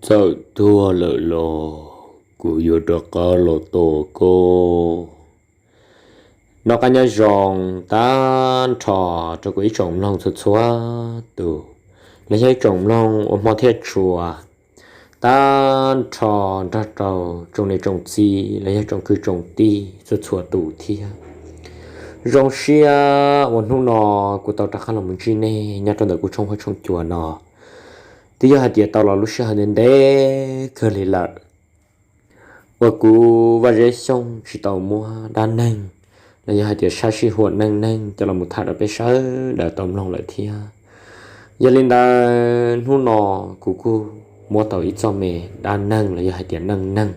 Txawm tuag lawm los kuv yuav rov qab los tos koj. Noj qab nyob zoo tag nrho rau kuv ib tsoom mloog txhua txhua tus, los yog ib tsoom mloog uas hmov thiab tshua, tag nrho nrog rau tsoom niam tsoom txiv los yog tsoom kwv tsoom tij txhua txhua tus thiab. Zoo siab uas hnub no kuv tau rov qab los mus ntsib nej nyob rau ntawm kuv tshooj huab tshooj cua no. Twb yog hais tias tau los lub sij hawm ntev ntev kawg li lawm uas kuv Vaj Zeb Xyooj tsis tau muab dab neeg los yog hais tias sab sij huam neej neeg coj los mus tham rau peb sawv daws tau mloog lawm thiab. Yog li ntawd hnub no kuv kuj muab tau ib txoj me dab neeg los yog hais tias neej neeg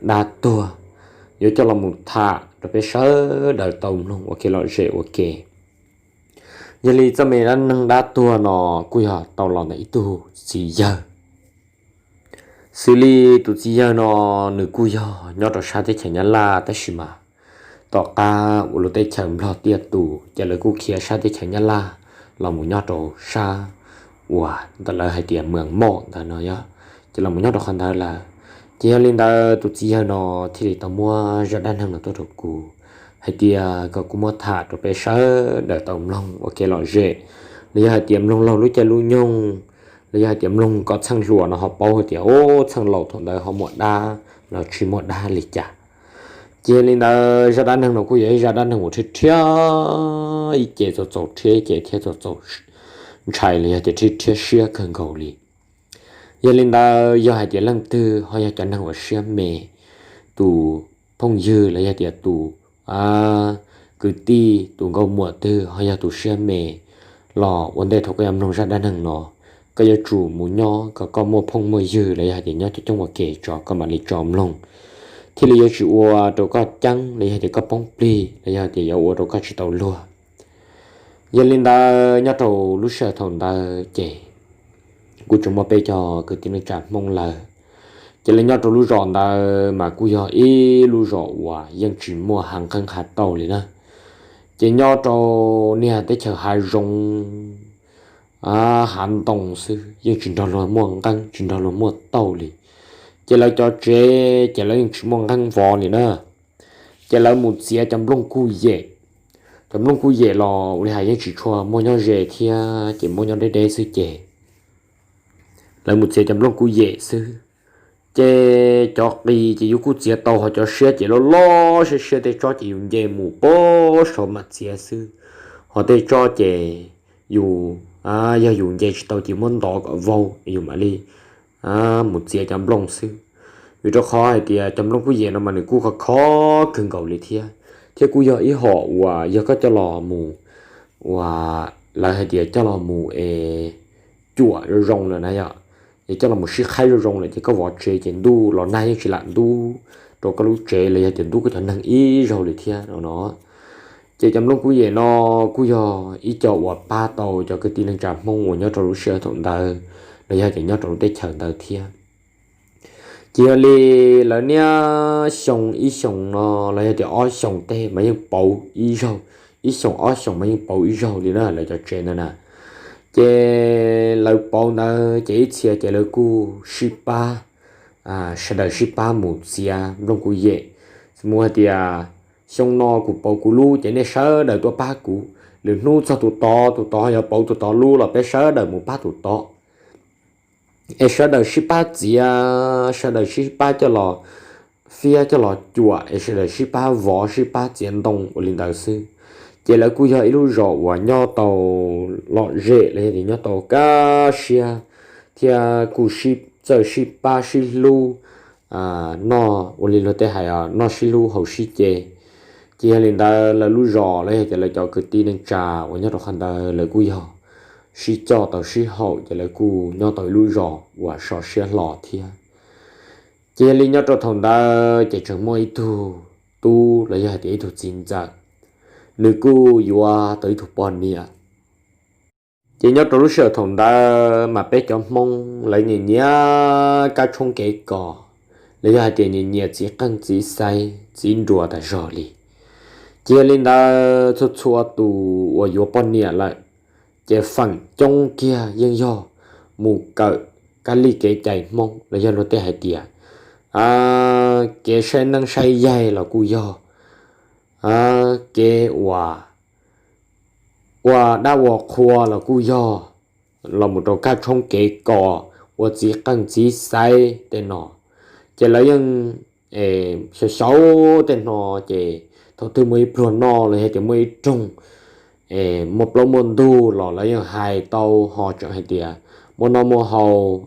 dab tuag yuav coj los mus tham rau peb sawv daws tau mloog ua kev lom zem ua ke. Yog li txoj me dab neeg dab tuag no kuj yog tau los ntawm ib tug txiv yawg. Xws li tus txiv yawg no nws kuj yog nyob rau sab teb chaws Nyab Laj tab sis mas tom qab uas lub teb chaws Nplog tiaj tus ces lawv kuj khiav sab teb chaws Nyab Laj los mus nyob rau sab uas ntawm lawv hais tias Mws Moj ntawd no yog, ces los mus nyob rau qhov ntawd lawm. Ces yog li ntawd tus txiv yawg no thiaj li tau muab zaj dab neeg no tuaj rau kuv hais tias kom kuv muab tham rau peb sawv daws tau mloog ua kev lom zem, los yog hais tias mloog laug lub caij lub nyoog, los yog hais tias mloog kom txheej hluas no ho paub hais tias ub txheej laus thaum ntawd ho muaj dab los tsis muaj dab li cas. Ces yog li ntawd zaj dab neeg no kuj yog ib zaj dab neeg uas rhiab rhiab ib ce txaus txaus rhiab ib ce thiab txaus txaus ntshai los yog tias rhiab rhiab siab kawg nkaus li. Yog li ntawd yog hais tias leej twg ho yog cov neeg uas siab me, tus phooj ywg los yog tias tus kwv tij tus nkauj muam twg ho yog tus siab me los ua ntej thaum koj yuav mloog zaj dab neeg no, koj yuav tsum mus nyob kom koj muaj phooj muaj ywg los yog hais tias nyob coob coob ua ke tso koj mam li tso mloog, thiaj li yuav tsis ua rau koj ceeb los yog tias koj poob plig los yog tias yuav ua rau koj tsis tau luag. Yog li ntawd nyob rau lub sij hawm thaum ntawd ces kuj tseem muaj peb cov kwv tij neej tsa Hmoob lawm. Ces lawv nyob rau lub zos ntawd mas kuj yog ib lub zos uas yeej tsis muaj hav nqeeb hav tauj li na. Ces nyob rau niag teb chaws hav zoov, hav ntoo xwb, yeej tsis nrog luag muaj nqeeb tsis nrog luag muaj tauj li. Ces lawv cov tsev ces lawv yeej tsis muaj nqeeb vov li na. Ces lawv mus txiav cov nplooj kuj yem. Cov nplooj kuj yem los ua li hais yeej tsis tshua muaj nyob ze thiab ces muaj nyob deb deb xwb ces lawv mus txiav cov nplooj kuj yem xwb. Ces cov qis ces yus kuj txiav tau, ho cov siab ces loj loj siab siab, tej tsob ces yus nce mus pem saud mam txiav xwb. Ho tej tsob ces yus, yog yus nce tsis tau ces muab ntov kom vau yus mam li mus txiav cov nplooj xwb. Vim rau qhov hais tias cov nplooj kuj yem no mas nws kuj khov kho kawg nkaus li thiab, thiab kuj yog ib hom uas yog koj coj los mus, uas lawv hais tias coj los mus es cuam zoo zoo lawm na yom, es coj los mus sib qhaib zoo zoo lawm ces koj vov tsev ces ntuj los nag yeej tsis lam ntub rau koj lub tsev los yog tias ntub koj cov neeg ib zaug li thiab no. Ces cov nplooj kuj yem no kuj yog ib co uas pab tau cov kwv tij neej tsa Hmoob uas nyob rau lub sij hawm thaum ntawd los yog tias nyob rau lub teb chaws ntawd thiab. Ces yog li lawv niaj xyoo ib xyoo no los yog tias ob xyoo tej mas yeej pauv ib zaug, ib xyoo ob xyoo mas yeej pauv ib zaug li na lawv cov tsev ntawd na. Ces lawv pauv ntawd ces ib txhia ces lawv kuj sib pab, sawv daws sib pab mus txiav nplooj kuj yem. Xws li hais tias xyoo no kuv pauv kuv lub ces nej sawv daws tuaj pab kuv, lwm hnub txog tus tod, tus tod yog pauv tus tod lub los peb sawv daws mus pab tus tod. Es sawv daws sib pab txiav, sawv daws sib pab coj los fiab coj los cuam, es sawv daws sib pab vov sib pab txiav ntoo ua li ntawd xwb. Ces lawv kuj yog ib lub zos uas nyob tau lom zem los yog tias nyob tau kaj siab, thiab kuj txawj sib pab sib hlub, noj ua li luag tej hais noj sib hlub haus sib ce. Ces yog li ntawd lawv lub zos los yog tias lawv cov kwv tij neej tsa uas nyob rau qhov ntawd lawv kuj yog sib coj tau sib haum ces lawv kuj nyob tau ib lub zos uas sov siab hlo thiab. Ces yog li nyob rau thaum ntawd ces tseem muaj ib tug tub los yog hais tias ib tug txiv ntxawm, nws kuj yuav tau ib tug poj niam. Ces nyob rau lub sij hawm thaum ntawd mas peb cov Hmoob lawv nyiam nyiam kab tshoob kev kos, los yog hais tias nyiam nyiam txiv qeej txiv xaiv txiv nruas tas zog li. Ces yog li ntawd txhua txhua tus uas yuav poj niam lawm, ces feem coob kiag yeej yog mus kawm kab li kev cai Hmoob los yog luag tej hais tias kev saib neeb saib yaig los kuj yog, kev ua, ua dab ua qhua los kuj yog, los mus rau kab tshoob kev kos, ua txiv qeej txiv xaiv tej no, ces lawv yeej xyaum xyaum tej no, ces thaum twg muaj ib pluag noj los yog tias muaj ib rooj muaj plaub muaj ntug los lawv yeej hais tau, ho tseem hais tias muaj noj muaj haus,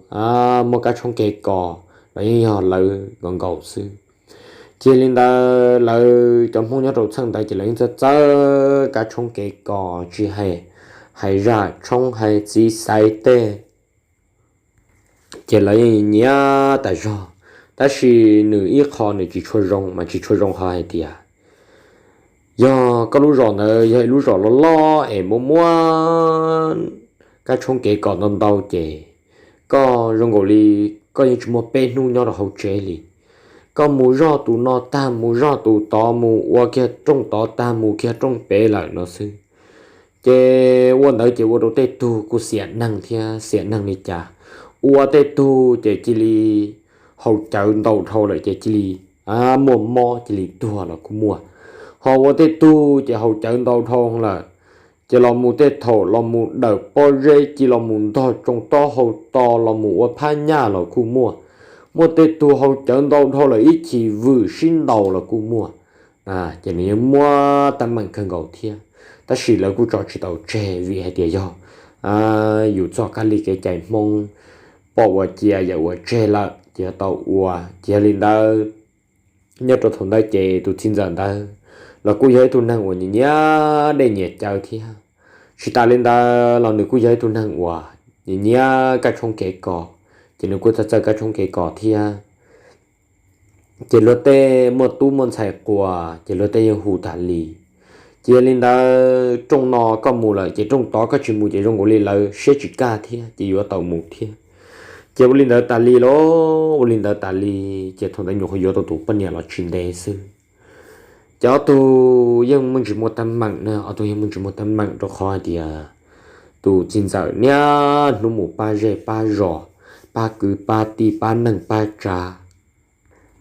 muaj kab tshoob kev kos los yeej yog lawv nkaus nkaus xwb. Ces li ntawd lawv cov Hmoob nyob rau txheej ntawd ces lawv yeej txawj txawj kab tshoob kev kos, tsis hais, hais zaj tshoob hais txiv xaiv tej, ces lawv yeej nyiam tas zog. Tab sis nws ib qho nws tsis tshua zoo, mas tsis tshua zoo qhov hais tias yog koj lub zos ntawd yog ib lub zos loj loj es muaj muaj kab tshoob kev kos ntau ntau ces koj zoo nkaus li koj yeej tsis muaj peb hnub nyob rau hauv tsev li. Koj mus zog tus no tag mus zog tus tod, mus ua kiag rooj tod tag mus kiag rooj pem lawm no xwb. Ces ua ntawd ces ua rau tej tug kuj xiam neeg thiab, xiam neeg li cas, ua tej tug ces cia li haus cawv ntau dhau lawm ces cia li muaj mob cia li tuag los kuj muaj. Ho ua tej tug ces haus cawv ntau dhau lawm, ces los mus tej thaum los mus dawm pob zeb cia los mus ntog tsoo taub hau to los mus ua phab nyaj los kuj muaj. Muaj tej tug haus cawv ntau dhau lawm ib chim vwm sib ntaus los kuj muaj. Ces nws yeej muaj teeb meem kawg nkaus thiab, tab sis lawv kuj tso tsis tau tseg vim hais tias yog yus txoj kab li kev cai Hmoob, poj ua cia yawm ua tseg lawm ces yuav tau ua. Ces yog li ntawd, nyob rau thaum ntawd ces tus txiv ntxawm ntawd los kuj yog ib tug neeg uas nyiam nyiam dej nyiam cawv thiab. Tsis tas li ntawd los nws kuj yog ib tug neeg uas nyiam nyiam kab tshoob kev kos, ces nws kuj txawj txawj kab tshoob kev kos thiab. Ces luag tej muaj tub muaj ntxhais quas ces luag tej yeej hu tas li. Ces yog li ntawd rooj no koj mus lawm ces rooj tod koj tsis mus ces zoo nkaus li lawv siab tsis kaj thiab ces yuav tau mus thiab. Ces ua li ntawd tas li lauj, ua li ntawd tas li, ces thaum ntawd nyuam qhuav yuav tau tus poj niam los tsis ntev xwb. Ces ob tug yeej muaj ntsis muaj teeb meem na, ob tug yeej muaj ntsis muaj teeb meem rau qhov hais tias tus txiv ntxawm niaj hnub mus pab zej pab zos, pab kwv pab tij pab neej pab tsav.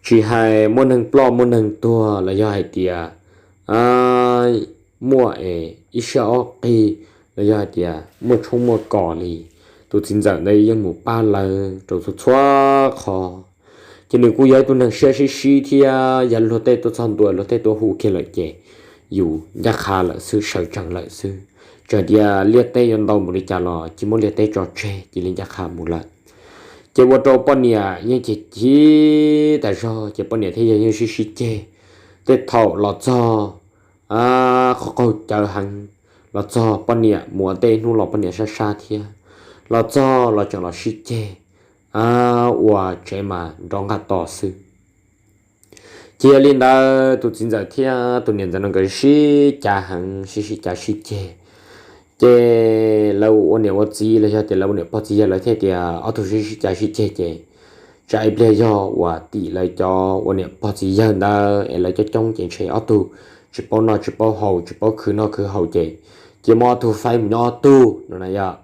Tsis hais muaj neeg ploj muaj neeg tuag los yog hais tias muaj es ib siab ob qig los yog hais tias muaj tshoob muaj kos li, tus txiv ntxawm ntawd yeej mus pab lawv rau txhua txhua qhov. Ces nws kuj yog ib tug neeg siab sib sib thiab, yog luag tej tuaj txog ntua luag tej tuaj hu kiag lawm ces yus ncaj qha lawm xwb, sawv tsees lawm xwb. Txawm tias liaj teb yuav ntau npaum li cas los cia muab liaj teb tso tseg cia li ncaj qha mus lawm. Ces ua rau poj niam yeej ceg cig tas zog ces poj niam thiab yawg yeej sib sib ceg. Tej thaum los txog qhov qaug cawv heev, los txog poj niam mus ua teb hnub los poj niam sab sab thiab, los txog los tseem los sib ceg, ua tsev mas nrov nqaj to xwb. Ces yog li ntawd tus txiv ntxawm thiab tus niam ntxawm no nkawd sib cav heev, sib sib cav sib ceg. Ces lawv ua niam ua txiv los yog tias lawv ua niam pog txiv yawg lawv thiaj tias ob tug sib sib cav sib ceg ces tsam ib pliag yog uas tim lawv cov ua niam pog txiv yawg ntawd es lawv coob coob ces ntshe ob tug tsis paub noj tsis paub haus, tsis paub khwv noj khwv haus ces cia muab ob tug faib mus nyob ob tug no na yom.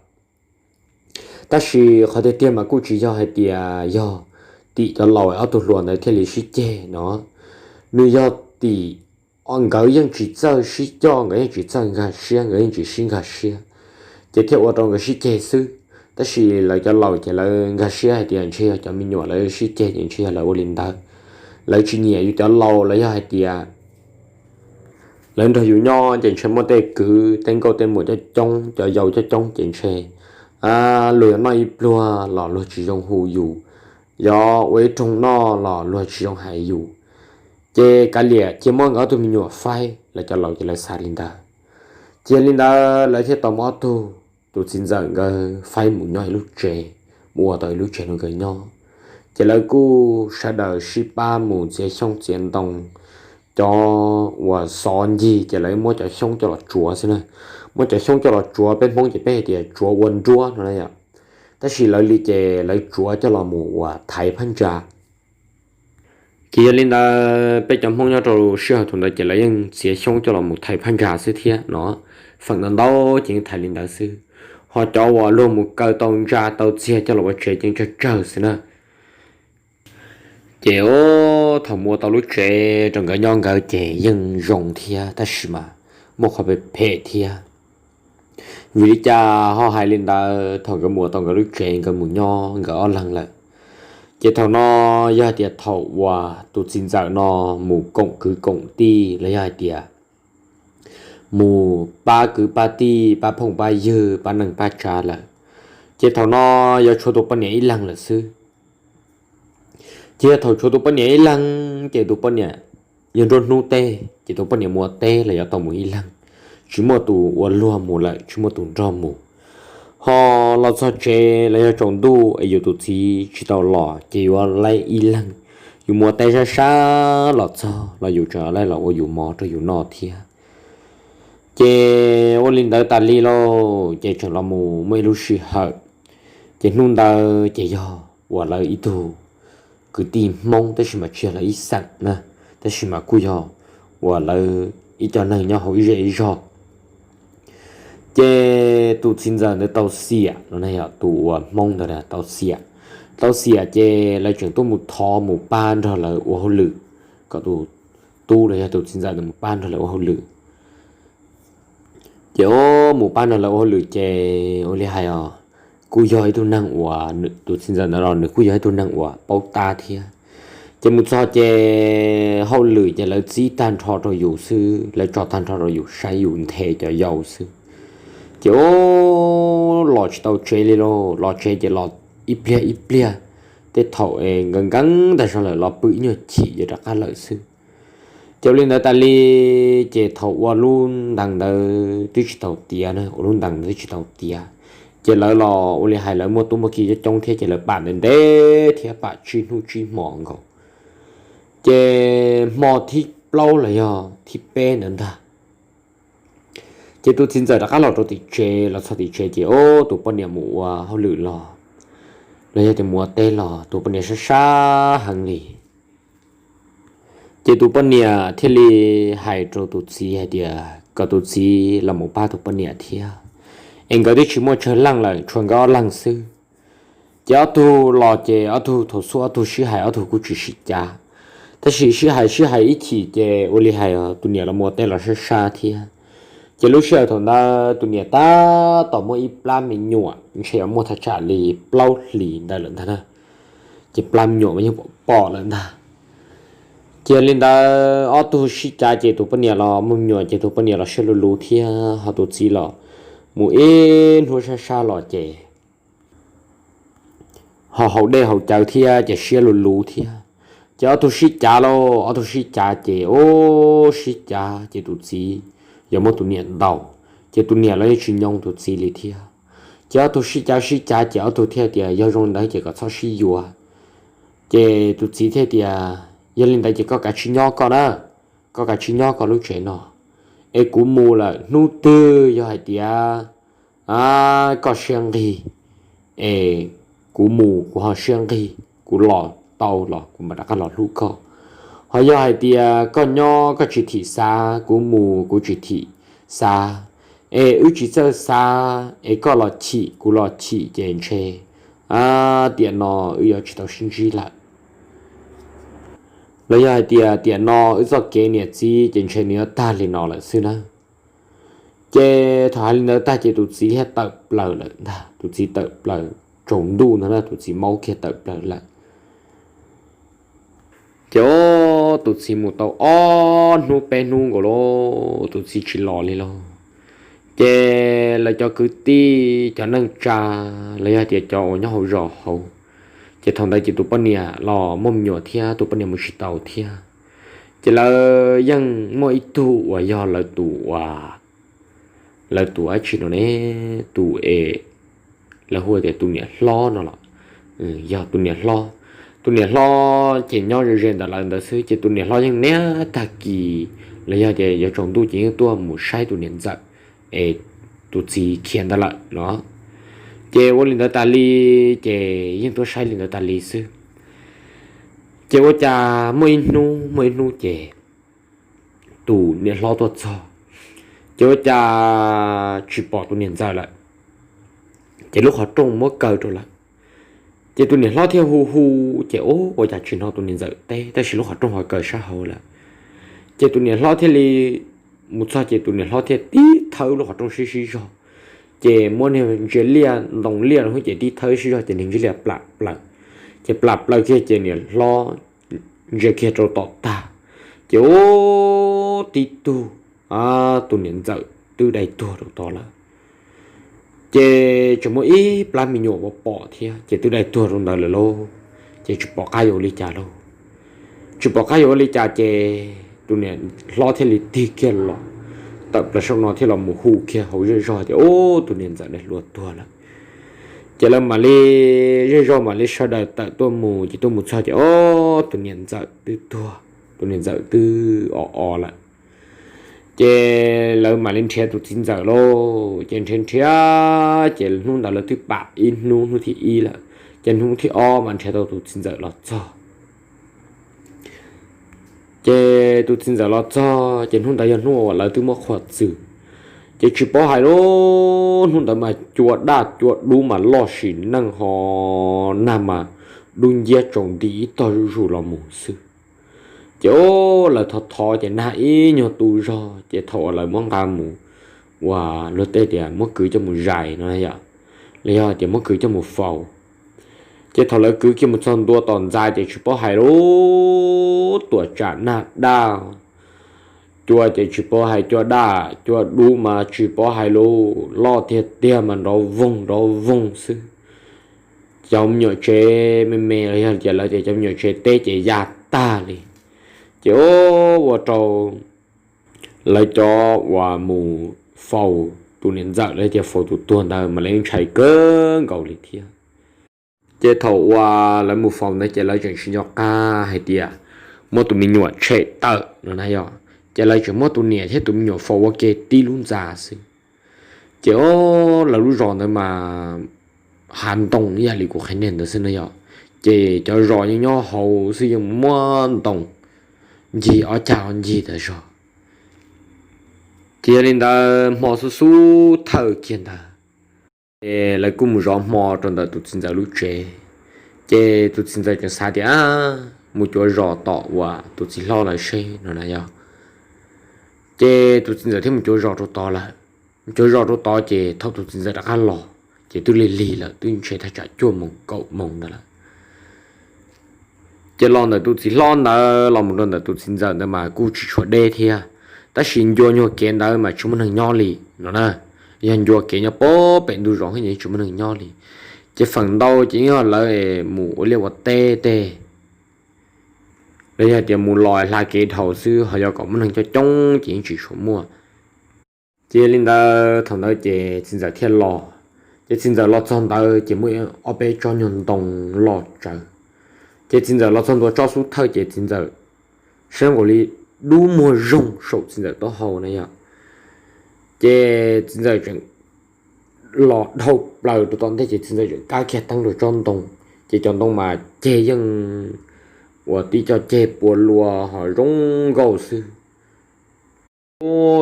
Tab sis qhov tiag tiag mas kuj tsis yog hais tias yog tim cov laus ob tug hluas ntawd thiaj li sib ceg no, nws yog tim nkawd yeej tsis txawj sib coj, nkawd yeej tsis txawj nkag siab, nkawd yeej tsis sib nkag siab, ces thiaj ua rau nkawd sib ceg xwb. Tab sis lawv cov laus ces lawv nkag siab hais tias ntshe yog cov me nyuam lawv sib ceg ces ntshe yog lawv ua li ntawd. Lawv tsis nyiam yus cov laus los yog hais tias lawv nrog yus nyob ces ntshe muaj tej kwv tej nkauj tej muam coob coob, cov yau coob coob ces ntshe luag yuav noj ib pluag los luag tsis zoo hu yus, yog ua ib rooj noj los luag tsis zoo hais yus. Ces kav liam cia muab nkawd ob tug me nyuam faib, lawv cov laus ces lawv xav li ntawd. Ces li ntawd lawv thiaj tau muab ob tug, tus txiv ntxawm nkawd faib mus nyob ib lub tsev, mus ua tau ib lub tsev rau nkawd nyob. Ces lawv kuj sawv daws sib pab mus txiav xyoob txiav ntoo, cov uas xov ncig ces lawv muab cov xyoob coj los tsuav xwb na. Muab cov xyoob coj los tsuav, peb Hmoob ces peb hais tias tsuav ua nruab no na yom. Tab sis lawv li ces lawv tsuav coj los mus uas thaiv phab ntsa. Ces yog li ntawd peb cov Hmoob nyob rau sij hawm thaum ntawd ces lawv yeej txiav xyoob coj los mus thaiv phab ntsa xwb thiab no. Feem ntau ntau ces yeej thaiv li ntawd xwb. Ho cov uas luag mus kaw tau ntsa tau txiag coj los ua tsev ces tsawg tsawg xwb na. Ces thaum mus ua tau lub tsev rau nkawd nyob nkawd ces yeej zoo thiab tab sis mas muaj qhov phem phem thiab. Vim li cas ho hais li ntawd? Thaum nkawd mus ua tau nkawd lub tsev nkawd mus nyob nkawd ob leeg lawm, ces thaum no yog hais tias thaum uas tus txiv ntxawm no mus koom kwv koom tij los yog hais tias mus pab kwv pab tij pab phooj pab ywg pab neej pab tsav lawm, ces thaum no yuav tshuav tus poj niam ib leeg lawm xwb. Ces yog thaum tshuav tus poj niam ib leeg ces tus poj niam yog nruab hnub teb ces tus poj niam mus ua teb los yuav tau mus ib leeg, tsis muaj tus ua luag mus lawm tsis muaj tus nrog mus. Ho los txog tsev los yog tsaus ntuj es yus tus txiv tsis tau los ces yuav laib ib leeg, yus mus ua teb sab sab los txog los yus tseem laib los ua yus mov rau yus noj thiab. Ces ua li ntawd tas li lauj ces tseem los mus muaj ib lub sij hawm, ces hnub ntawd ces yog uas lawv ib tug kwv tij Hmoob tab sis mas tsis yog lawv ib xeem na, tab sis mas kuj yog uas lawv ib co neeg nyob hauv ib zej ib zog. Ces tus txiv ntxawm ntawd tau xiam no, yog tus uas Hmoob ntawd tau xiam, tau xiam ces lawv tseem tuaj mus thov mus pab nrog lawv ua hauj lwm, kom tus tub los yog tus txiv ntxawm ntawd mus pab nrog lawv ua hauj lwm. Ces mus pab nrog lawv ua hauj lwm ces ua li hais os, kuj yog ib tug neeg uas tus txiv ntxawm ntawd los nws kuj yog ib tug neeg uas paub tab thiab. Ces mus txog ces hauj lwm ces lawv txib tag nrho rau yus xwb, lawv tso tag nrho rau yus saib yus nthe cov yau xwb. Ces ua los tsis tau tsev li lauj, los tsev ces los ib pliag ib pliag, tej thaum es nkees nkees tag zog lawm los pw ib nyuag chim ces rov qab lawm xwb. Ces ua li ntawd tas li, ces thaum ua lub ntees ntawd twb tsis tau tiav na, ua lub ntees ntawd twb tsis tau tiav, ces lawv los ua li hais lawv muaj tub muaj ki coob coob thiab ces lawv pam ntev ntev thiab pam tsib hnub tsib hmo nkaus. Ces hmo thib plaub los yog thib peb ntawd ntag, ces tus txiv ntxawm rov qab los rau tim tsev, los txog tim tsev ces ua tus poj niam mus ua hauj lwm los, los yog tias mus ua teb los tus poj niam sab sab heev li. Ces tus poj niam thiaj li hais rau tus txiv hais tias kom tus txiv los mus pab tus poj niam thiab, es nkawd twb tsis muaj tsawg leej lawm, tshuav nkawd ob leeg xwb. Ces ob tug los ces ob tug thaum xub ob tug sib hais ob tug kuj tsis sib cav, tab sis sib hais sib hais ib chim ces ua li hais tus niam los mus ua teb los sab sab thiab. Ces lub sij hawm thaum ntawd tus niam tab tom muaj ib plab me nyuam ntshe yuav muaj thaj tsam li plaub hlis ntawd lawm ntag na, ces plab me nyuam mas yeej pom pom lawm ntag. Ces li ntawd ob tug sib cav ces tus poj niam los muaj me nyuam ces tus poj niam los siab luv luv thiab, ho tus txiv los mus ib hnub sab sab los ces ho haus dej haus cawv thiab ces siab luv luv thiab. Ces ob tug sib cav lauj, ob tug sib cav ces ua sib cav ces tus txiv yuav muab tus niam ntaus, ces tus niam los yeej tsis nyoo tus txiv li thiab. Ces ob tug sib cav sib cav ces ob tug thiaj tias yog zoo ntawd ces kom txhob sib yuav. Ces tus txiv thiaj tias yog li ntawd ces koj kav tsij nyob koj na, koj kav tsij nyob koj lub tsev no, es kuv mus lawm hnub twg yog hais tias koj siab nqig es kuv mus kuv ho siab nqig, kuv los tau los kuv mam rov qab los hlub koj. Ho yog hais tias koj nyob koj tsis thim xav, kuv mus kuv tsis thim xav, es wb tsis txawj xav, es koj los chim kuv los chim ces ntshe tiam no wb yuav tsis tau sib ntsib lawm. Los yog hais tias tiam no wb txoj kev niam txiv ces ntshe nws yuav tag li no lawm xwb na. Ces thaum hais li ntawd tag ces tus txiv thiaj tawm plaws lawm ntag, tus txiv tawm plaws tsaus ntuj ntag na, tus txiv maub kiag tawm plaws lawm. Ces tus txiv mus tau ob hnub peb hnub nkaus lauj, tus txiv tsis los li lauj. Ces lawv cov kwv tij cov neej tsa los yog tias cov uas nyob hauv zos hauv, ces thaum ntawd ces tus poj niam los muaj me nyuam thiab, tus poj niam mus tsis tau thiab. Ces lawv yeej muaj ib tug uas yog lawv tus uas, lawv tus dab tsi no ne, tus es lawv hu tias tus niam hlob no los yog tus niam hlob. Tus niam hlob ces nyob ze ze ntawm lawv ntawd xwb, ces tus niam hlob yeej niaj tag kis los yog tias yuav tsaus ntuj ces yeej tuaj mus saib tus niam ntxawm es tus txiv khiav ntawd lawm no. Ces ua li ntawd tas li, ces yeej tuaj saib li ntawd tas li xwb. Ces ua cas muaj ib hnub, muaj ib hnub ces tus niam hlob tuaj txog, ces ua cas tsis pom tus niam ntxawm lawm. ces lub qhov rooj muab kaw rau lawm. Ces tus niam hlob thiaj hu hu, ces ua cas tsis hnov tus niam ntxawm teb, tab sis lub qhov rooj ho kaw sab hauv lawm. Ces tus niam hlob thiaj li mus txog ces tus niam hlob thiaj tib thawb lub qhov rooj sib sib zog, ces muab niag ntsia liaj ntoo liaj rau hauv ces tib thawb sib zog ces niag ntsia liaj plam plaws. Ces plam plaws kiag ces niam hlob ntsia kiag rau tom tag, ces ua tib tug, tus niam ntxawm twb dai tuag rau tod lawm. Ces tseem muaj ib plab me nyuam uas pom thiab ces twb dai tuag rau ntawd lawm lauj. Ces tsis pom qab yuav ua li cas lauj. Tsis pom qab yuav ua li cas ces tus niam hlob thiaj li tig kiag los tawm plaws saum no thiaj los mus hu kiag hauv zej zog tias, Ub, tus niam ntxawm ne hluas tuag lawm. Ces lawv mam li, zej zog mam li sawv daws tawm tuaj mus, ces tuaj mus txog ces, Ob, tus niam ntxawm twb tuag, tus niam ntxawm twb o o lawm. Ces lawv mam li nrhiav tus txiv ntxawm lauj. Ces nrhiav nrhiav ces hnub ntawd lawv twb pam ib hnub, hnub thib ib lawm, ces hnub thib ob mas nrhiav tau tus txiv ntxawm los txog. Ces tus txiv ntxawm los txog ces hnub ntawd yog hnub uas lawv twb muab qhuas txwm. Ces tsis paub hais lauj, hnub ntawd mas cua daj cua dub mas loj sim neej ho nag mas dub nciab tsaus nti ib tog zuj zus los mus xwb. Ces lawv thov thov ces nag ib nyuag tu zog ces thaum uas lawv muab nqa mus ua luag tej tias muab kwv coj mus zais no yom, los yog tias muab kwv coj mus faus. Ces thaum lawv kwv kiag mus txog ntua tom ntxa ces tsis paub hais lauj, tuam tsam nag daj cua ces tsis paub hais, cua daj cua dub mas tsis paub hais lauj, loj tiag tiag mas nrov voog nrov voog xwb. Cov me nyuam tsev me me los yog tias lawv tias cov me nyuam tsev teb ces ya tag li. Ces ua rau lawv cov uas mus faus tus niam ntxawm los tias faus tus tuag ntawd mas lawv ntshai kawg nkaus li thiab. Ces thaum uas lawv mus faus ntawd ces lawv tseem tsis nco qab hais tias muab tus me nyuam tshem tawm no na yom, ces lawv tseem muab tus niam thiab tus me nyuam faus ua ke tib lub ntxa xwb. Ces lawv lub zos ntawd mas hav ntoo ib yam li kuv qhia nej ntawd xwb na yom, ces cov zos yeej nyob hauv xwb, yeej muab ntoo ncig ob cag ob ncig tas zog. Ces yog li ntawd hmo xub xub thawj kiag ntawd, ces lawv kuj mus zov hmo rau ntawm tus txiv ntxawm lub tsev. Ces tus txiv ntxawm tseem xav tias mus cuav zos tom uas tus txiv hlob lawv seb no na yom. Ces tus txiv ntxawm thiaj mus cuav zos rau tod lawm. Mus cuav zos rau tod ces thaum tus txiv ntxawm rov qab los ces twb lig lig lawm, twb ntshe thaj tsam cuaj moos kaum moos ntawd lawm. Ces los ntawm tus txiv hlob ntawd los mus rau ntawm tus txiv ntxawm ntawd mas kuj tsis tshua deb thiab, tab sis ncua nyuag kev ntawd mas tsis muaj neeg nyob li no na. Yog ncua kev nyob pem ntug zos ces tsis muaj neeg nyob li. Ces feem ntau ces yog lawv mus ua liaj ua teb tej, los yog tias mus los hla kev dhau xwb, ho yog kom muaj neeg coob coob ces yeej tsis tshua muaj. Ces yog li ntawd thaum ntawd ces txiv ntxawm thiaj los. Ces txiv ntxawm los txog ntawd ces muaj ob peb tsob nyuag ntoo loj tsawv. Ces txiv ntxawm los txog ntua tsob xub thawj ces txiv ntxawm saib nkaus li dub muag zoog saum txiv ntxawm taub hau na yom. Ces txiv ntxawm tseem los dhau plaws rau tom ntej ces txiv ntxawm tseem kab kiag teeb rau tsob ntoo, ces cov ntoo mas ceg yeej uas tib co ceg pua lua ho zoo nkauj xwb.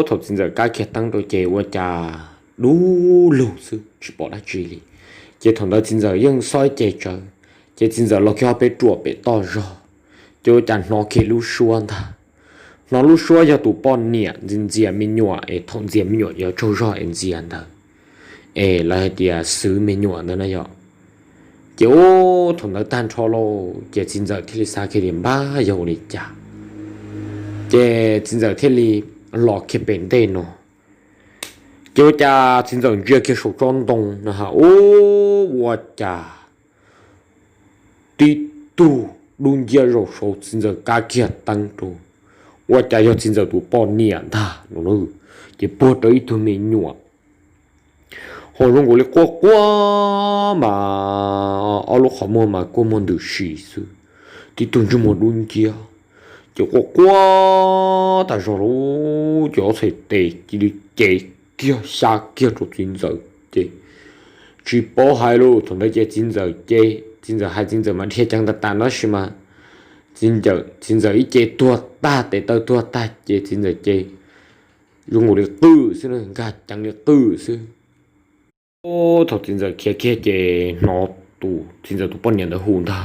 Thaum txiv ntxawm kab kiag teeb rau ces ua cas dub lug xwb tsis pom dab tsi li. Ces thaum ntawd txiv ntxawm yeej xob ib ce tsawv, ces txiv ntxawm los kiag ob peb ruam pem toj zog, ces ua cas hnov kiag lub suab ntag. Hnov lub suab yog tus poj niam ntxias ntxias me nyuam es thaum ntxias me nyuam yuav tsaug zog es ntxias ntawd, es lawv hais tias xwv me nyuam ntawd na yom. Ces ub thaum ntawd tag nrho lauj ces txiv ntxawm thiaj li xav kiag tias npab yog ua li cas, ces txiv ntxawm thiaj li los kiag pem ntej no. Ces ua cas txiv ntxawm ntsia kiag saum tsob ntoo no ha, ub ua cas tib tug dub nciab zaum saud txiv ntxawm kab kiag teeb rau, ua cas yog txiv ntxawm tus poj niam ntag no. Ces puag rau ib tug me nyuam ho zoo nkaus li quaj quaj mas ob lub qhov muag mas kua muag ntws si xwb, tib tug ntsej muag dub nciab, ces quaj quaj tas zog lauj, ces ob txhais tes cia li cev kiag xya kiag rau txiv ntxawm ces tsis paub hais lauj. Thaum ntawd ces txiv ntxawm ces txiv ntxawm hais txiv ntxawm mas dhia ceev tas tas tab sis mas txiv ntxawm ib ce tuag tag tes taw tuag tag ces txiv ntxawm ces zoo nkaus li qw xwb, nkag ceev li qw xwb. Thaum txiv ntxawm khiav kiag ces hnov tus txiv ntxawm tus poj niam ntawd hu ntag.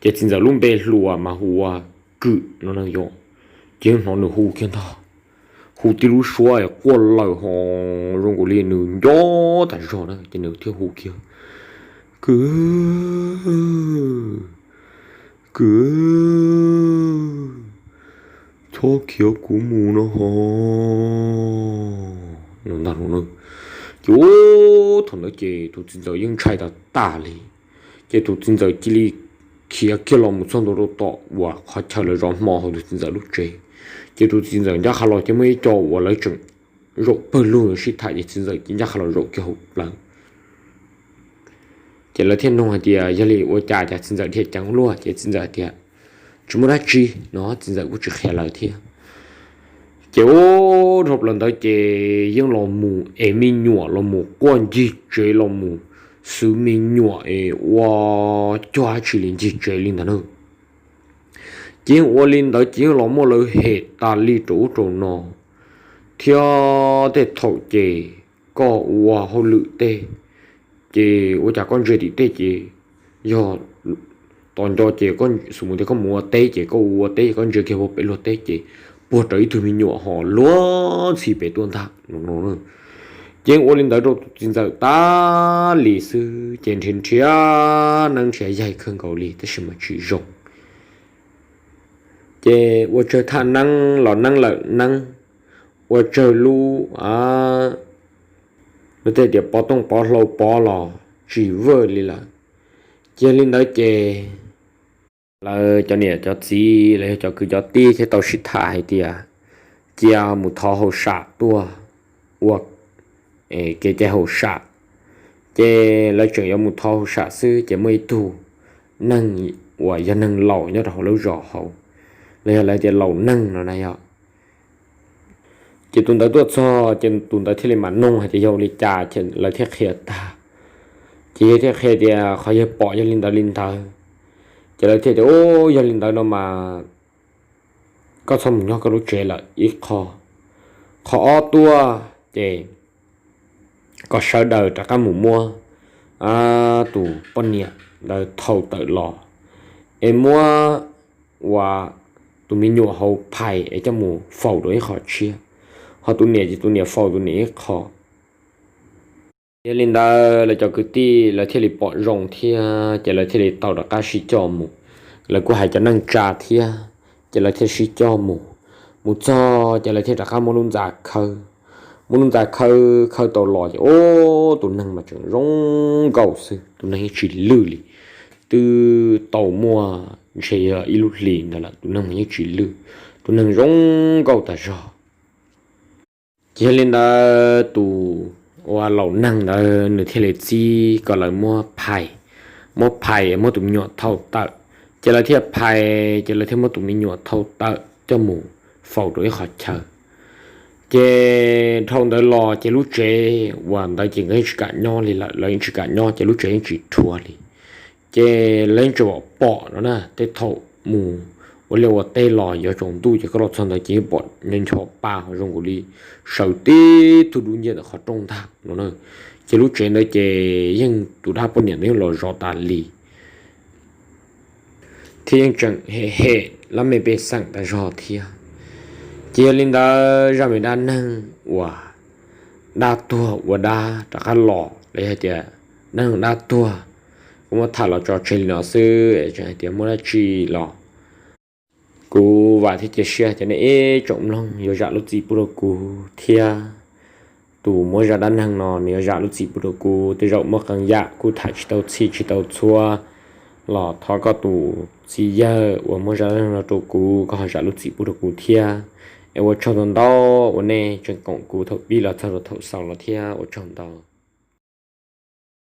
Ces txiv ntxawm lub npe hluas mas hu ua Kwm no na yom. Ces yeej hnov nws hu kiag ntag, hu tib lub suab quaj laws ho zoo nkaus li nws nco tas zog na ces nws thiaj hu kiag, Kwm, Kwm, txhob khiav kuv mus no ho. Ces thaum ntawd ces tus txiv ntxawm yeej ntshai tas tas li. Ces tus txiv ntxawm cia li khiav kiag los mus txog ntua rau tom uas qhov chaw lawv zov hmo hauv tus txiv ntxawm lub tsev. Ces tus txiv ntxawm ncaj qha los ces muaj ib co uas lawv tseem zaum pawg lug sib tham ces txiv ntxawm cia li ncaj qha los zaum kiag hauv plawv. Ces lawv thiaj nug hais tias yog li ua cas cas txiv ntxawm dhia ceev luaj ces txiv ntxawm tias tsis muaj dab tsi no, txiv ntxawm kuj tsis qhia lawv thiab. Ces ua dhau plaws ntawd ces yeej los mus ev me nyuam los mus quaj ncig tsev los mus xwb me nyuam es ua cuag dab tsi li ncig tsev li ntawd na. Ces yeej ua li ntawd ces yeej los muaj lawv hem tas li rau ub rau no thiab. Tej thaum ces koj ua hauj lwm tej ces ua cas koj ntsia tim tej ces yog tos nco ces koj xus mus tias koj mus ua teb ces koj ua teb ces koj ntsia kiag puag pem luag teb ces puag rawv ib tug me nyuam ho luag ntxhi pem tuaj ntag no. Ces yeej ua li ntawd rau tus txiv ntxawm tas li xwb ces nrhiav nrhiav neeb nrhiav yaig kawg nkaus li tab sis mas tsis zoo. Ces ua tsawg thaj neeb los neeb lawm neeb, ua tsawg lub, lub tej tias pov tooj pov hlau pov los tsis vwj li lawm. Ces yog li ntawd ces lawv cov niam cov txiv los yog cov kwv cov tij thiaj tau sib tham hais tias cia mus thov hauj sam tuaj ua kev cai hauj sam. Ces lawv tseem yuav mus thov hauj sam xwb ces muaj ib tug neeg uas yog neeg laus nyob rau hauv lub zos hauv, los yog lawv tias laus neeg no na yog. Ces tus ntawd tuaj txog ces tus ntawd thiaj li mam noog hais tias yog ua li cas lawv thiaj qhia tag. Ces yawg thiaj qhia tias qhov yawg pom yog li ntawd li ntawd. Ces lawv thiaj tias u, yog li ntawd no mas koj txhob mus nyob koj lub tsev lawm ib qho. Qhov ob tuaj ces kom sawv daws rov qab mus muab tus poj niam ntawd thau tawm los es muab ua tus me nyuam hauv phais es coj mus faus rau ib qho tshiab, ho tus niam ces tus niam faus tus niam ib qho. Yog li ntawd lawv cov kwv tij lawv thiaj li pom zoo thiab ces lawv thiaj li tau rov qab sib coj mus. Lawv kuj hais cov neej tsa thiab ces lawv thiaj sib coj mus. Mus txog ces lawv thiaj rov qab muab lub ntxa khawb. Muab lub ntxa khawb khawb tau los ces u, tus neeg mas tseem zoo nkauj xwb, tus neeg yeej tsis lwj li. Twb tau muaj ntshe yog ib lub hlis ntawd lawm tus neeg mas yeej tsis lwj, tus neeg zoo nkauj tas zog. Ces yog li ntawd tus ua laus neeg ntawd nws thiaj li txib kom lawv muab phais, muab phais muab tus me nyuam thau tawm. Ces lawv thiaj phais ces lawv thiaj muab tus me nyuam thau tawm coj mus faus rau ib qho chaw. Ces dhau ntawd los ces lub tsev uas ntawd ces nkawd yeej tsis kam nyob li lawm, lawv yeej tsis kam nyob ces lub tsev yeej tsis rhuav li. Ces lawv yeej tsis pom no na, tej thaum mus ua liaj ua teb los yuav tsaus ntuj ces koj los txog ntawd ces yeej pom ncho pa ho zoo nkaus li sawv tib tug dub nciab ntawm qhov rooj ntag no na. Ces lub tsev ntawd ces yeej tus dab poj niam ntawd yeej los zov tas li thiab yeej tseem hem hem lab mej pej xeem tas zog thiab. Ces yog li ntawd zaj me dab neeg uas dab tuag ua dab rov qab los los yog tias dab neeg dab tuag kuv muab tham los tso tseg li no xwb es tseem hais tias muaj dab tsi los kuv vam thiab cia siab tias nej ib tsoom mloog yuav zam lub txim pub rau kuv thiab. Tus muab zaj dab neeg no nws yuav zam lub txim pub rau kuv, tej zaum muaj qee yam kuv tham tsis tau txhij tsis tau txhua los thov koj tus txiv yawg uas muab zaj dab neeg no rau kuv koj ho zam lub txim pub rau kuv thiab. Es ua tsaug ntau ntau uas nej tseem koom kuv thaum pib los txog rau thaum xaus los thiab ua tsaug ntau.